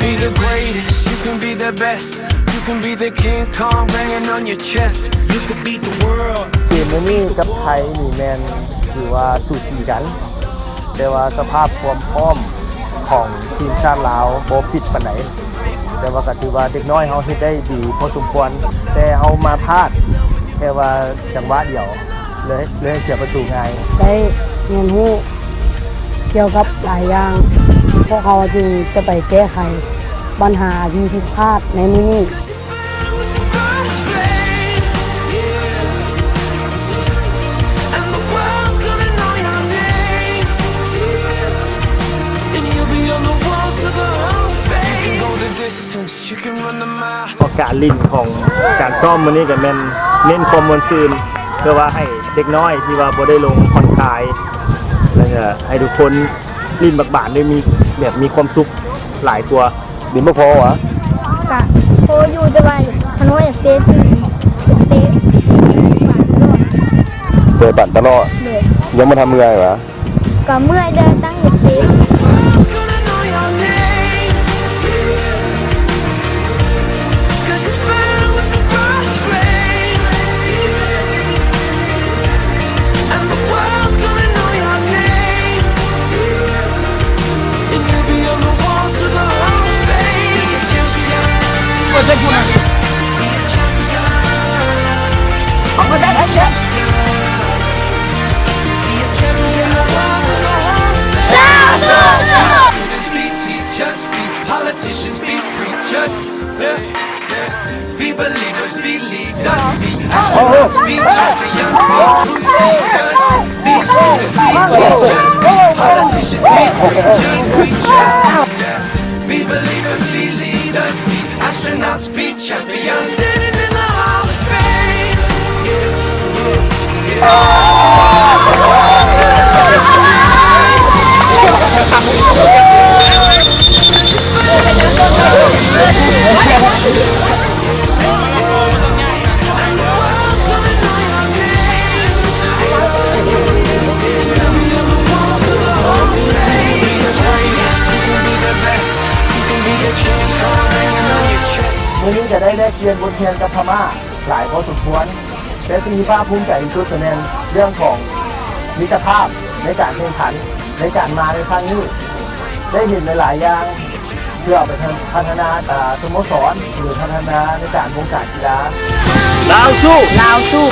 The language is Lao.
Be the greatest, you can be the best. You can be the King Kong banging on your chest. You can beat the world. ເກມມື້ນີ້ກັບໄທນີ້ແມ່ນຖືວ່າສູສີກັນ, ແຕ່ວ່າສະພາບຄວາມພ້ອມຂອງທີມຊາດລາວບໍ່ຟິດປານໃດ, ແຕ່ວ່າກໍຖືວ່າເດັກນ້ອຍເຮົາເຮັດໄດ້ດີພໍສົມຄວນ, ແຕ່ເຮົາມາພາດແຄ່ວ່າຈັງຫວະດຽວ. ເລີຍ ເລີຍເສຍປະຕູງ່າຍ. ໄດ້ຮຽນຮູ້ກ່ຽວກັບຫຼາຍຢ່າງ, ພວກເຮົາຈຶ່ງຈະໄປແກ້ໄຂບັນຫາທີ່ຜິດພາດໃນມື້ນີ້. ເພາະການຫຼິ້ນຂອງການຊ້ອມມື້ນີ້ກໍແມ່ນເນັ້ນຄວາມມ່ວນຊື່ນ ເພື່ອວ່າໃຫ້ເດັກນ້ອຍທີ່ວ່າບໍ່ໄດ້ລົງຜ່ອນຄາຍ ແລ້ວກໍໃຫ້ທຸກຄົນຫຼິ້ນບັກບານໄດ້ມີ ແບບມີຄວາມສຸກຫຼາຍກວ່າ. ຫຼິ້ນບໍ່ພໍຫວາ? ກະພໍຢູ່ ແຕ່ວ່າຄັນວ່າຢາກເຕະຕື່ມ ເຕະບານຕະຫຼອດ. ເຕະບານຕະຫຼອດ? ໂດຍ. ຍັງບໍ່ທັນເມື່ອຍຫວາ? ກໍເມື່ອຍແດ່ ຕັ້ງໃຈເຕະ. ມື້ນີ້ກໍໄດ້ແລກປ່ຽນບົດຮຽນກັບພະມ້າຫຼາຍພໍສົມຄວນ, ແຕ່ສິ່ງທີ່ພາກພູມໃຈທີ່ສຸດກໍແມ່ນເລື່ອງຂອງມິດຕະພາບໃນການແຂ່ງຂັນ ໃນການມາໃນຄັ້ງນີ້ ໄດ້ເຫັນຫຼາຍໆຢ່າງ ເພື່ອເອົາໄປພັດທະນາ ອ່າ ສະໂມສອນ ຫຼື ພັດທະນາໃນການວົງການກິລາ. ລາວສູ້! ລາວສູ້!